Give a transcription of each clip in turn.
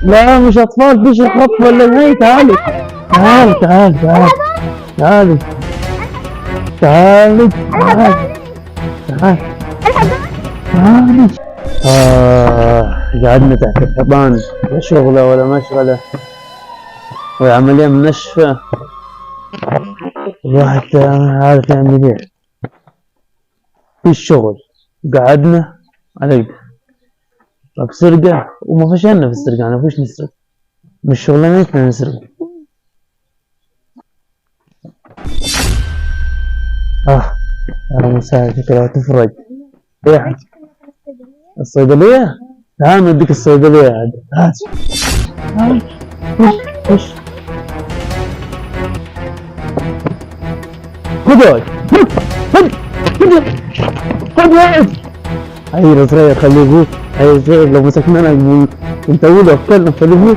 لا مش اطفال، فيش خطف ولا هي. تعالي تعالي تعالي تعالي تعالي تعالي تعالي تعالي تعالي. قعدنا تحت الحيطان، لا شغلة ولا مشغلة، والعملية منشفة، الواحد عارف يعمل ايه في الشغل. قعدنا على طب سرقة، وما فشلنا في السرقة، ما فيش نسرق، مش شغلانتنا نسرق. يا مساعد شكلها تفرج. ايه الصيدلية؟ تعال نديك الصيدلية عاد. تعال تعال، خش خش، خذ خذ خذ خذ خذ. عيل صغير خليه يقول، عيل صغير لو مسكنا نطوله اتكلم خليه يقول.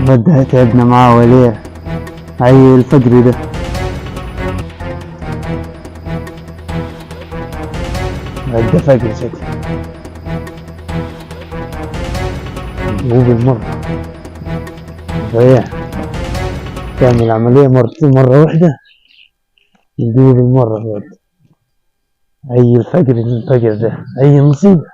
بدها تعبنا معاه وليه عيل فقري ده. بدها فقري شكله مو بالمرة، ضيع تعمل عملية مرتين مرة واحدة يدور بالمرة. الواد عيل فقري، الفقر ده عيل مصيبة.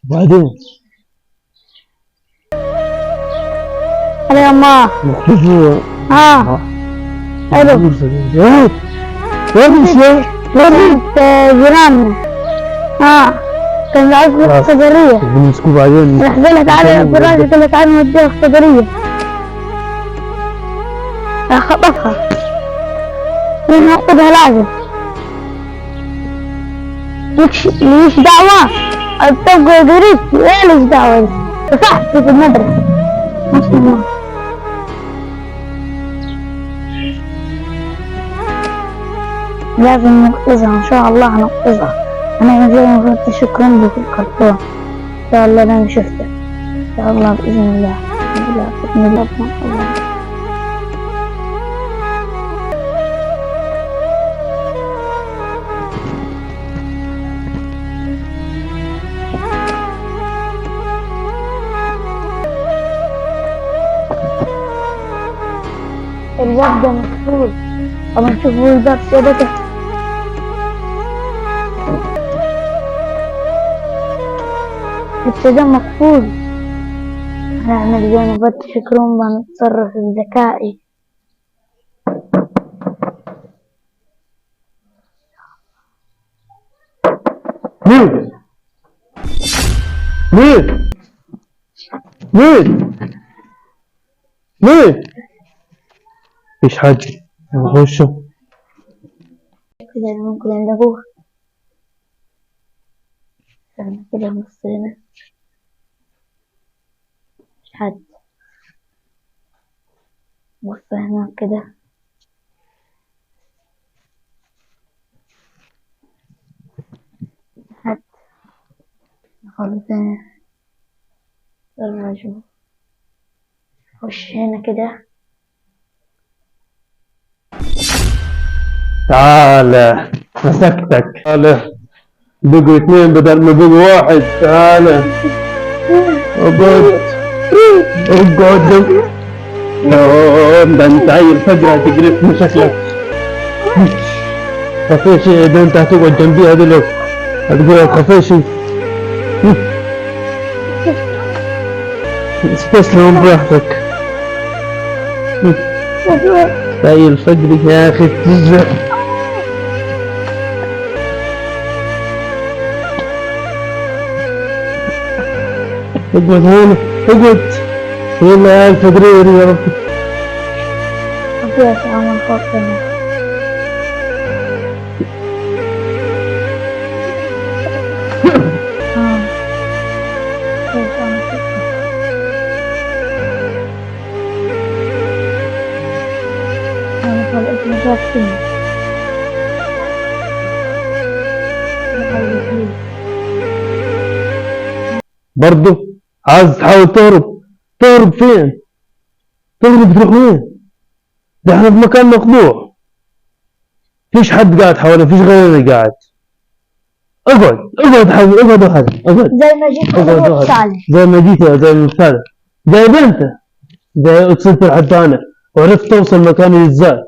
بعدين هلا يا ما. مختفي. حلو. كانت جيراننا. كان عايز يروح الصيدلية. بنمسكوه بعدين. راح قال لها تعالي، الراجل قال لها تعالي نوديها الصيدلية. راح خطفها. راح ناخدها لازم. ليش دعوة؟ تبقى قريبتي، ايه ليش دعوة؟ صاحبتي في المدرسة. ما شاء الله. لازم ننقذها ان شاء الله، هننقذها. انا زي ما قلت شكرا لك الكرتون ان شاء الله. انا شفته ان شاء الله باذن الله، باذن الله باذن الله. الباب ده مقفول، اما نشوف الباب شبكة. بس ده مقفول. هنعمل زي ما فتش كرومبا، نتصرف بذكائي. مين؟ مين؟ مين؟ مين؟ مفيش حد. نخش كده ممكن نلاقوه. استنى كده نبص هنا، مش حد. بص هنا كده، حد. نخلص هنا الرجل. خش هنا كده. تعالى مسكتك. تعالى بقوا اثنين بدل ما بقوا واحد. تعالى اقعد اقعد. ده انت عيل فجرة هتجرفني شكلك. خفيشي ده انت هتقعد جنبيها دلوقتي، هتقول خفيشي. استسلم براحتك. عيل فجري يا اخي تزعل. اقعد هنا اقعد. يلا يا الفجرير يا رب. برضه عايز تحاول تهرب؟ تهرب فين؟ تهرب تروح وين؟ ده احنا في مكان مقطوع، فيش حد قاعد حوالي، فيش غيري قاعد. اقعد اقعد حبيبي، اقعد وحدك، اقعد زي ما جيت اقعد أروح اقعد. سالم. زي ما جيت زي ما سالم. جايب انت جاي وصلت لحد هنا وعرفت توصل مكاني ازاي؟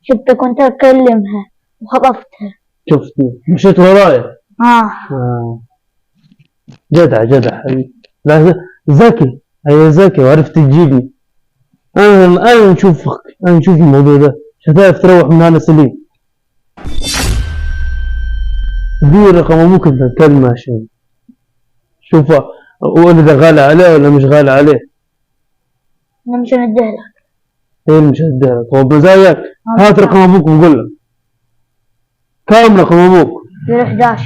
شفتك كنت أكلمها وخطفتها. شفتني مشيت ورايا. آه. جدع جدع حبيبي، لا ذكي، هي ذكي وعرفت تجيبني. انا نشوفك، انا نشوف الموضوع ده، مش هتعرف تروح من هنا سليم. دي رقم ابوك انت تكلمه عشان شوفه ولده غالي عليه ولا مش غالي عليه. أنا مش هنديه لك. ايه اللي مش هديها لك؟ هو بمزاجك؟ هات رقم ابوك وقول له كم رقم ابوك؟ 011.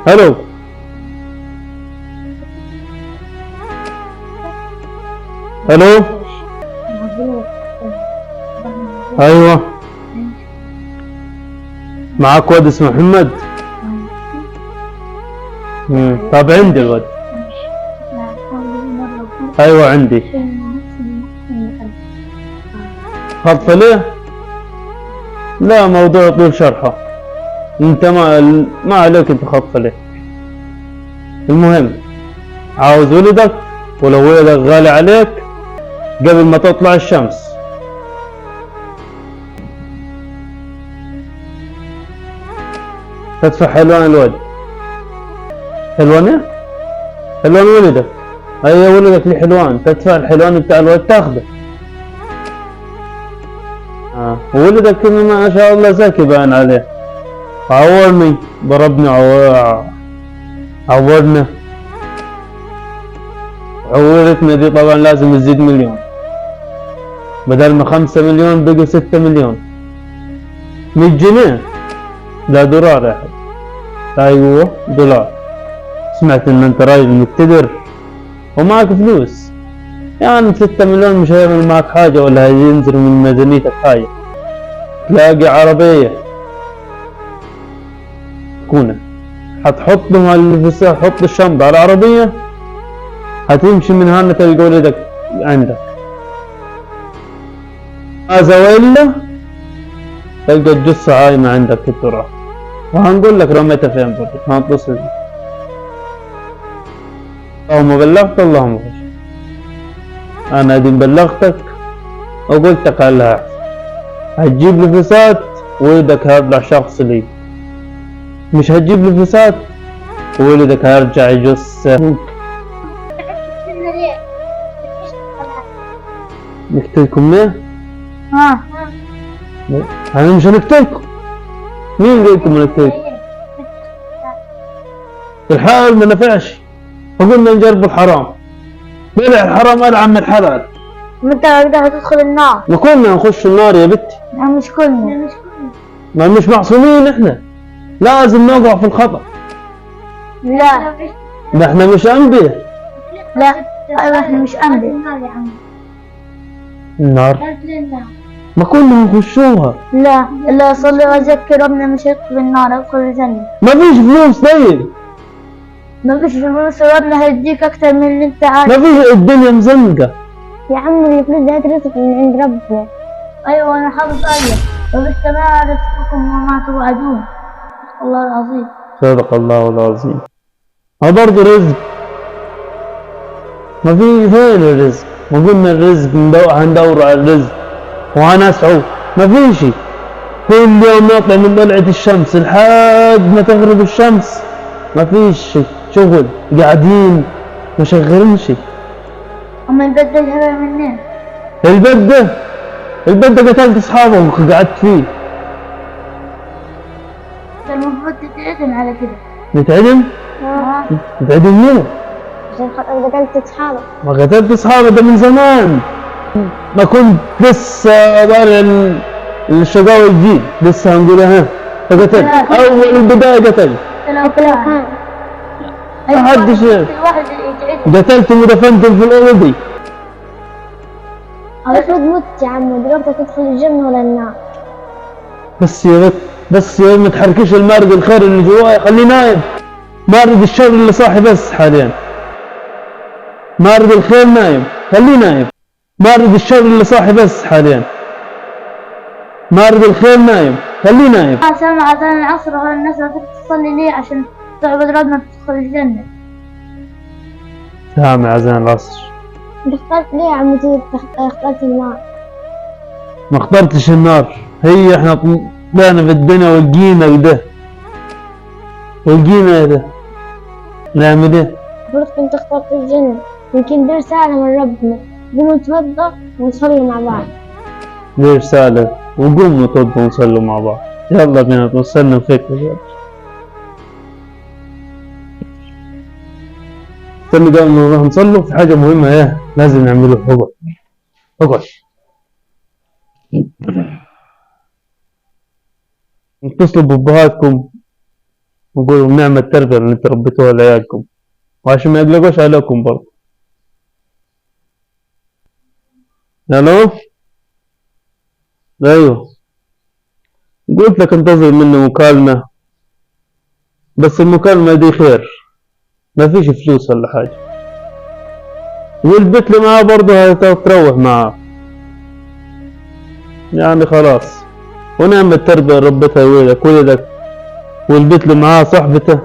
الو الو، ايوه معاك واد اسمه محمد؟ طب عندي الواد. ايوه عندي. خطفة ليه؟ لا موضوع طول شرحه، انت ما عليك انت خطفة ليه. المهم عاوز ولدك، ولو ولدك غالي عليك قبل ما تطلع الشمس. تدفع حلوان الولد. حلوان ايه؟ حلوان ولدك. ايوه ولدك ليه حلوان، تدفع الحلوان بتاع الولد تاخده. ولدك ما شاء الله ذكي باين عليه. عورني، ضربني، عورنا، عورتنا دي طبعا لازم تزيد مليون، بدل ما 5 مليون بقوا 6 مليون. 100 جنيه لا دولار يا حبيبي. ايوه دولار. سمعت ان انت راجل مقتدر ومعك فلوس، يعني 6 مليون مش هيعمل معك حاجة ولا هينزل من ميزانيتك حاجة. تلاقي عربية كونة هتحط لهم حط الشنطة على العربية، هتمشي من هنا تلقى ولدك عندك. هذا وإلا تلقى الجثة عايمة عندك في التراب، وهنقول لك رميتها فين برضه، هنتصل. اللهم بلغت اللهم بلغت. أنا دي بلغتك وقلتك على هتجيب لي فساد ولدك هيطلع شخص لي، مش هتجيب لي فساد ولدك هيرجع يجثة. نقتلكم ليه؟ أنا مش هنقتلكم. مين قال لكم هنقتلكم؟ الحلال ما نفعش، فقلنا نجرب الحرام. طلع الحرام ألعن من الحلال. ما انت كده هتدخل النار. ما كلنا هنخش النار يا بنتي. لا مش كلنا. ما مش معصومين احنا، لازم نقع في الخطأ. لا ده احنا مش أنبياء. لا ايوه احنا مش أنبياء. النار ما كلنا هنخشوها. لا لا صلي وزكي ربنا مش هيدخل النار، هيدخل الجنة. ما فيش فلوس. طيب ما فيش فلوس، ربنا هيديك أكتر من اللي أنت عايزه. ما فيش، الدنيا مزنقة يا عم. الفلوس دي هترزق من عند ربنا. أيوة أنا حافظ آية، وبالسماء رزقكم وما توعدون. الله العظيم. صدق الله العظيم. ما برضه رزق، ما في فين الرزق؟ ما قلنا الرزق هندور على الرزق وهنسعوا، ما فيش. كل يوم نطلع من طلعة الشمس لحد ما تغرب الشمس، ما فيش شغل، قاعدين ما شغالين شيء. أما البيت ده الهبل منين؟ البيت ده، البيت ده قتلت أصحابه وقعدت فيه. ده المفروض تتعدم على كده. نتعدم؟ نتعدم ليه؟ عشان خاطر قتلت أصحابك. ما قتلت أصحابه ده من زمان، ما كنت لسه طالع الشقاوة الجديد، لسه هنقولها. فقتلت أول البداية، قتلت. ما حدش قتلتهم ودفنتهم في الأرض دي. المفروض مت يا عم، دلوقتي تدخل الجنة ولا النار؟ بس يا بت بس يا ما تحركش المارد الخير اللي جوايا، خليه نايم. مارد الشر اللي صاحي بس حاليا. مارد الخير نايم، خليه نايم. مارد الشر اللي صاحي بس حاليا. مارد الخير نايم، خليه نايم. سامع أذان العصر، هو الناس المفروض تصلي ليه؟ عشان تعبد ربنا تدخل الجنة. سامع أذان العصر. اخترت ليه يا عم زيد اخترت النار؟ ما اخترتش النار، هي احنا طلعنا في الدنيا ولقينا ده، ولقينا ده، نعمل ايه؟ المفروض كنت اخترت الجنة. يمكن دي رسالة من ربنا، قوم نتوضى ونصلي مع بعض. دي رسالة، وقوم نتوضى ونصلي مع بعض. يلا بينا توصلنا الفكرة. استنى قبل ما نروح نصلي، في حاجة مهمة ايه لازم نعملوها. اقعد اقعد، اتصلوا بأبهاتكم وقولوا نعمة التربية اللي انتوا ربيتوها لعيالكم، وعشان ما يقلقوش عليكم برضه. الو، ايوه، قلت لك انتظر مني مكالمة، بس المكالمة دي خير، ما فيش فلوس ولا حاجة، والبيت اللي معاه برضه هتروح معاه، يعني خلاص. ونعم التربية اللي ربتها ولدك، والبيت اللي معاه صاحبته،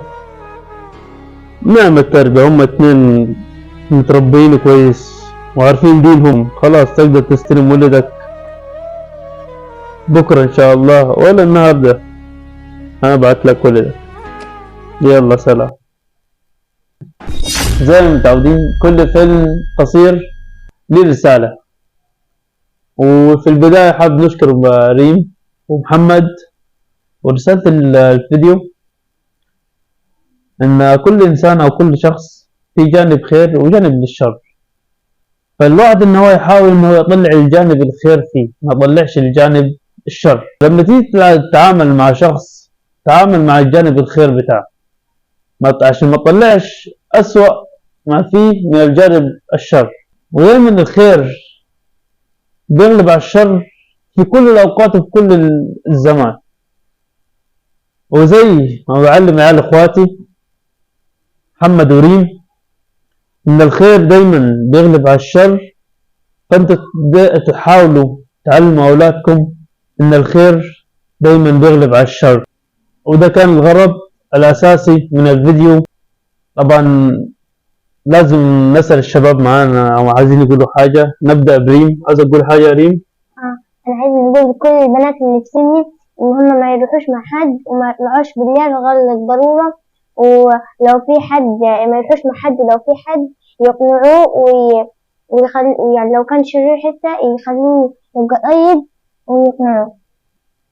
نعم التربية، هما اتنين متربيين كويس وعارفين دينهم، خلاص تقدر تستلم ولدك بكرة إن شاء الله، ولا النهاردة أنا بعت لك ولدك. يلا سلام. زي ما متعودين كل فيلم قصير ليه رسالة، وفي البداية حاب نشكر ريم ومحمد. ورسالة الفيديو إن كل إنسان أو كل شخص في جانب خير وجانب للشر، فالواحد إن هو يحاول إن هو يطلع الجانب الخير فيه، ما يطلعش الجانب الشر. لما تيجي تتعامل مع شخص تعامل مع الجانب الخير بتاعه، عشان ما تطلعش أسوأ ما فيه من الجانب الشر. ودايما الخير بيغلب على الشر في كل الأوقات وفي كل الزمان. وزي ما بعلم عيال إخواتي محمد وريم إن الخير دايما بيغلب على الشر، فأنتوا تحاولوا تعلموا أولادكم إن الخير دايما بيغلب على الشر. وده كان الغرض الأساسي من الفيديو. طبعا لازم نسأل الشباب معانا أو عايزين يقولوا حاجة. نبدأ بريم. عايز أقول حاجة يا ريم؟ أنا عايز أقول لكل البنات اللي في سني إن هم ما يروحوش مع حد وما يطلعوش بالليل غير للضرورة، ولو في حد ما يروحوش مع حد، ولو في حد يقنعوه يعني لو كان شرير حتى يخلوه يبقى طيب ويقنعوه،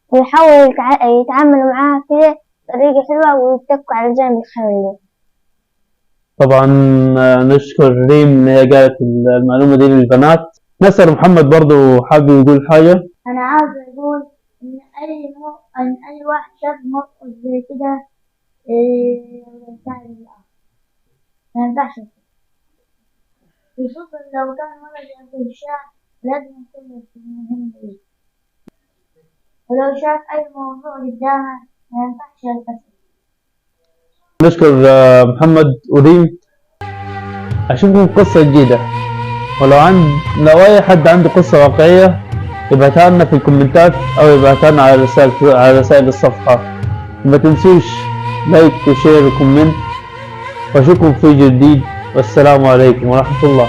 ويحاولوا يتعاملوا معاه كده بطريقة حلوة ويتكوا على الجانب الخير له. طبعا نشكر ريم إن هي قالت المعلومة دي للبنات. نسأل محمد برضو حابب يقول حاجة. أنا عاوز أقول إن أي واحد شاف موقف زي كده يساعد الآخر، ما ينفعش، خصوصا لو كان ولد في الشارع لازم يكون مهم ليه، ولو شاف أي موضوع قدامه ما ينفعش يلتفت. نشكر محمد وريم. أشوفكم قصة جديدة، ولو لو أي حد عنده قصة واقعية يبعتها لنا في الكومنتات أو يبعتها لنا على رسائل الصفحة. وما تنسوش like و share و comment، وأشوفكم في جديد، والسلام عليكم ورحمة الله.